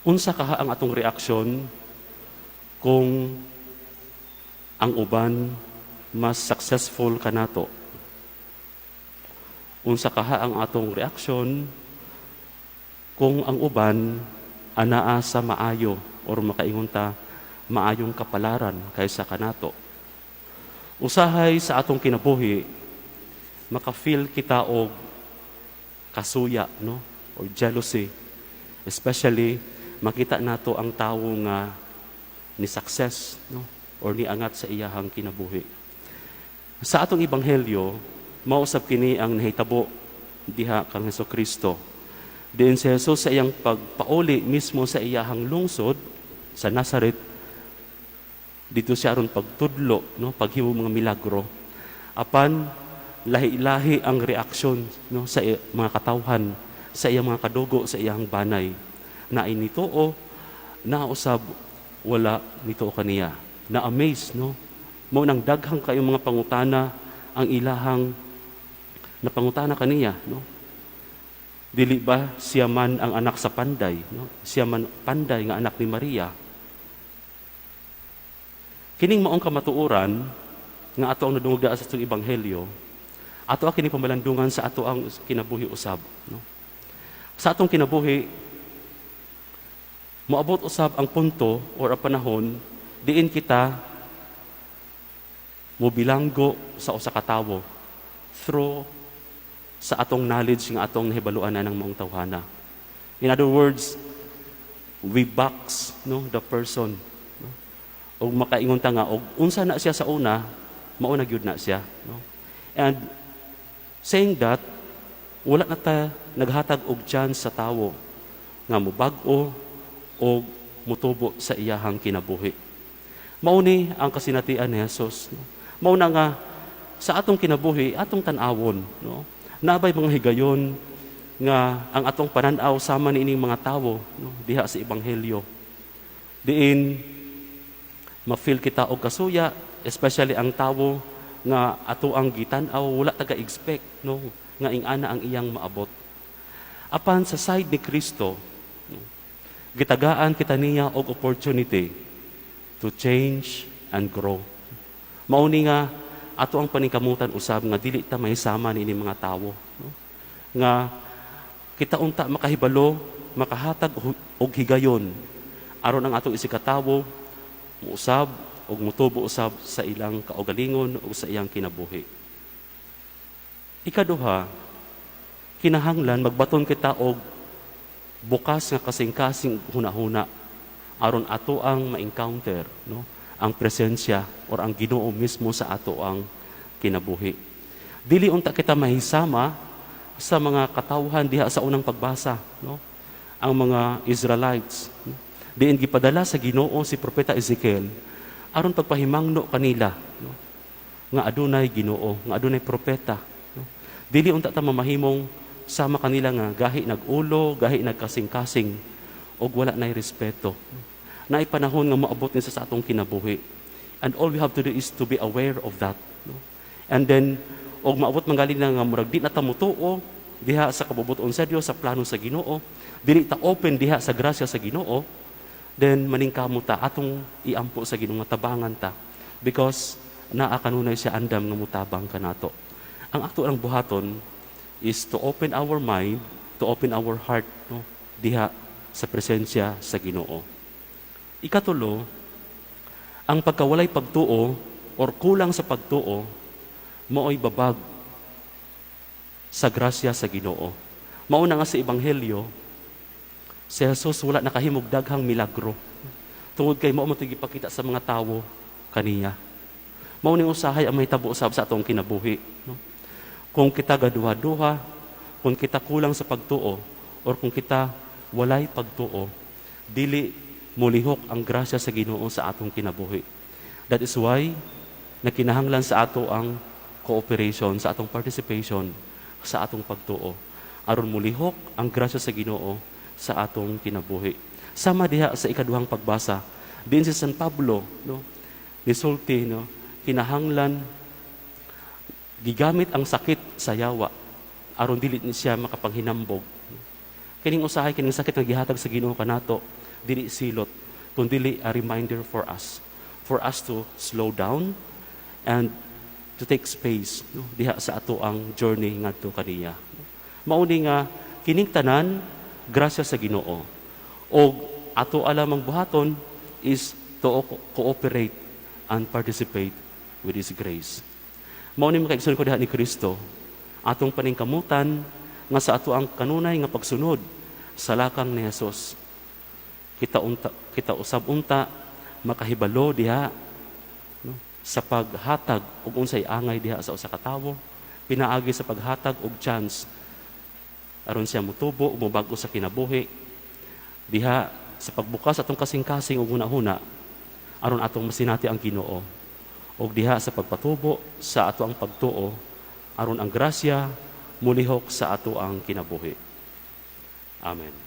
Unsa kaha ang atong reaksyon kung ang uban mas successful kanato? Unsa kaha ang atong reaksyon kung ang uban anaa sa maayo or makaingon ta maayong kapalaran kaysa kanato? Usahay sa atong kinabuhi, maka-feel kita og kasuya, no, or jealousy, especially makita nato ang tawo nga ni success, no, or niangat sa iyahang kinabuhi. Sa atong ebanghelyo, mausab kini ang nahitabo diha kang Hesus Kristo. Diin si Jesus sa iyang pagpauli mismo sa iyahang lungsod sa Nazaret, dito siya aron pagtudlo, no, paghimo mga milagro. Apan lahi-lahi ang reaksyon, no, sa mga katawhan, sa iyang mga kadugo, sa iyang banay. Naay nituo, nausab wala nituo kaniya. Na amaze, no? Mao nang daghang kayong mga pangutana ang ilahang napangutana kaniya, no? Dili ba siya man ang anak sa panday, no? Siya man panday nga anak ni Maria. Kining maong kamatuoran nga ato ang nadungog sa atong ebanghelyo, ato ang kini pamalandungan sa ato ang kinabuhi usab, no? Sa atong kinabuhi, moabot usab ang punto or ang panahon diin kita mobilanggo sa usa ka tawo through sa atong knowledge nga atong nahibaluan na ng maong tawhana. In other words, we box, no, the person, no? Og makaingon ta nga og unsa na siya sa una, mao na gyud na siya, no? And saying that, wala na ta naghatag og chance sa tawo nga mobag-o o mutubo sa iyahang kinabuhi. Mao ni ang kasinatian ni Jesus, no? Mao na nga sa atong kinabuhi, atong tan-awon, no? Naa bay mga higayon nga ang atong pananaw sama niining mga tawo, no, diha sa ebanghelyo, diin ma-feel kita og kasuya, especially ang tawo nga ato ang gitan-aw, wala ta ga-expect, no, nga ingana ang iyang maabot. Apan sa side ni Kristo, no, gitagaan kita niya og opportunity to change and grow. Mao ni nga ato ang paningkamutan usab nga dili ta mahisama niini mga tawo, no? Nga kita unta makahibalo, makahatag og higayon aron ang atong isigkatawo muusab og mutubo usab sa ilang kaugalingon ug sa iyang kinabuhi. Ikaduha, kinahanglan magbaton kita og bukas nga kasing-kasing hunahuna aron ato ang ma-encounter, no, ang presensya or ang Ginoo mismo sa ato ang kinabuhi. Dili unta kita mahisama sa mga katawhan diha sa unang pagbasa, no? Ang mga Israelites, no? Diin gipadala sa Ginoo si propeta Ezekiel aron pagpahimangno kanila, no, nga adunay Ginoo, nga adunay propeta, no? Dili unta ta mamahimong sama kanila nga gahi nag-ulo, gahi nagkasing-kasing og wala nay respeto. Naay panahon nga moabot ni sa atong kinabuhi. And all we have to do is to be aware of that, no? And then og maabot man gali na nga murag di na ta motuo diha sa kabubut-on sa Dios, sa plano sa Ginoo, dili ta open diha sa grasya sa Ginoo, then maningkamot ta, atong iampo sa Ginoo nga tabangan ta because naa kanunay siya andam nga mutabang kanato. Ang ato lang buhaton is to open our mind, to open our heart, no, diha sa presensya sa Ginoo. Ikatulo, ang pagkawalay pagtuo or kulang sa pagtuo mao'y babag sa grasya sa Ginoo. Mao na nga sa ebanghelyo, si Jesus wala nakahimog daghang milagro tungod kay mao man to'y gipakita sa mga tawo kaniya. Mao ni usahay ang mahitabo usab sa atong kinabuhi, no? Kung kita gaduha-duha, kung kita kulang sa pagtuo, or kung kita walay pagtuo, dili mulihok ang grasya sa Ginoo sa atong kinabuhi. That is why nakinahanglan sa ato ang cooperation, sa atong participation, sa atong pagtuo aron mulihok ang grasya sa Ginoo sa atong kinabuhi. Sama diha sa ikaduhang pagbasa, diin si San Pablo, no, nisulti, no, kinahanglan gigamit ang sakit sa yawa aron dili ni siya makapanghinambog. Kining usahay, kining sakit nga gihatag sa Ginoo kanato, Dili silot, kundi a reminder for us to slow down and to take space, no, diha sa ato ang journey ngadto kaniya. Mao ni nga kining tanan grasya sa Ginoo. Og ato lamang buhaton is to cooperate and participate with His grace. Mao ni, mga kaigsoon ko diha ni Kristo, atong paningkamutan nga sa ato ang kanunay nga pagsunod sa lakang ni Jesus. Kita unta, kita usab unta makahibalo diha, no, sa paghatag og unsay angay diha sa usa ka tawo pinaagi sa paghatag og chance aron siya motubo ug mobag-o sa kinabuhi, diha sa pagbukas atong kasing-kasing ug hunahuna aron atong masinati ang Ginoo, ug diha sa pagpatubo sa ato ang pagtuo aron ang grasya mulihok sa ato ang kinabuhi. Amen.